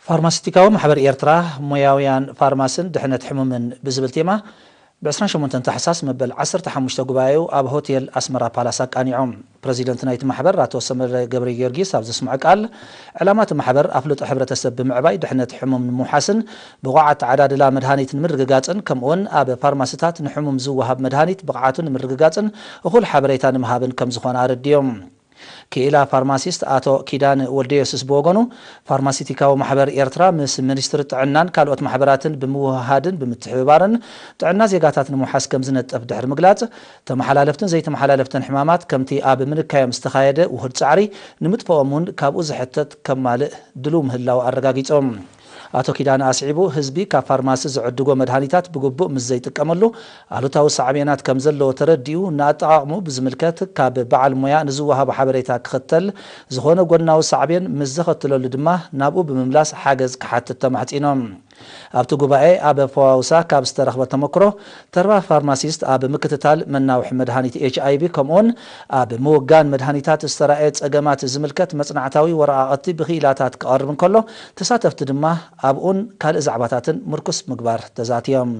ፋርማሲስቲካዊ ማሕበር ኤርትራ፣ ሞያውያን ፋርማስን ድሕነት ሕሙምን ብዝብል ቴማ፣ ብ28 ታሕሳስ መበል 15 ጉባኤኡ ኣብ ሆቴል ኣስመራ ፓላስ ኣቃኒዖም። ፕረዚደንት ናይቲ ማሕበር ኣቶ ሰመረ ገብረ ጊዮርጊስ ኣብ ዘስምዖ ቃል፣ ዕላማ እቲ ማሕበር ኣፍልጦ ሕብረተሰብ ብምዕባይ ድሕነት ሕሙም ንምውሓስን ብቑዓት ተዓዳድላ መድሃኒት ንምርግጋጽን፣ ከምኡውን ኣብ ፋርማሲታት ንሕሙም ዝወሃብ መድሃኒት ብቕዓቱ ንምርግጋጽን እኹል ሓበሬታ ንምሃብን ከም ዝኾነ ኣረዲዮም። ክኢላ ፋርማሲስት ኣቶ ኪዳን ወልደየሱስ ብወገኑ፣ ፋርማሲቲካዊ ማሕበር ኤርትራ ምስ ሚኒስትሪ ጥዕናን ካልኦት ማሕበራትን ብምውህሃድን ብምትሕብባርን ጥዕና ዜጋታት ንምውሓስ ከም ዝነጥፍ ድሕሪ ምግላጽ፣ ተመሓላለፍትን ዘይተመሓላለፍትን ሕማማት ከምቲ ኣብ ምንካዮም ዝተኻየደ ውሁድ ጻዕሪ ንምጥፍኦም እውን ካብኡ ዝሕተት ከማልእ ድሉው ምህላው ኣረጋጊጾም። ኣቶ ኪዳነ ኣስዒቡ፣ ህዝቢ ካብ ፋርማሲ ዝዕድጎ መድሃኒታት ብግቡእ ምስ ዘይጥቀመሉ ኣሉታዊ ሳዕቤናት ከም ዘለዎ ተረዲኡ፣ ንኣጠቓቕሙ ብዝምልከት ካብ በዓል ሞያ ንዝወሃቦ ሓበሬታ ክኽተል፣ ዝኾነ ጎናዊ ሳዕቤን ምስ ዘኸትለሉ ድማ ናብኡ ብምምላስ ሓገዝ ክሓትት ተማሕጺኖም። ኣብቲ ጉባኤ ኣብ ፈዋውሳ ካብ ዝተረኽበ ተመክሮ፣ ተርባ ፋርማሲስት ኣብ ምክትታል መናውሒ መድሃኒት ኤች ኣይ ቪ፣ ከምኡውን ኣብ ምውጋን መድሃኒታት ዝተራእየ ጸገማት ዝምልከት መጽናዕታዊ ወረቓቕቲ ብክኢላታት ክቐርብ እንከሎ፣ ተሳተፍቲ ድማ ኣብኡን ካልእ ዛዕባታትን ምርኩስ ምግባር ተዛትዮም።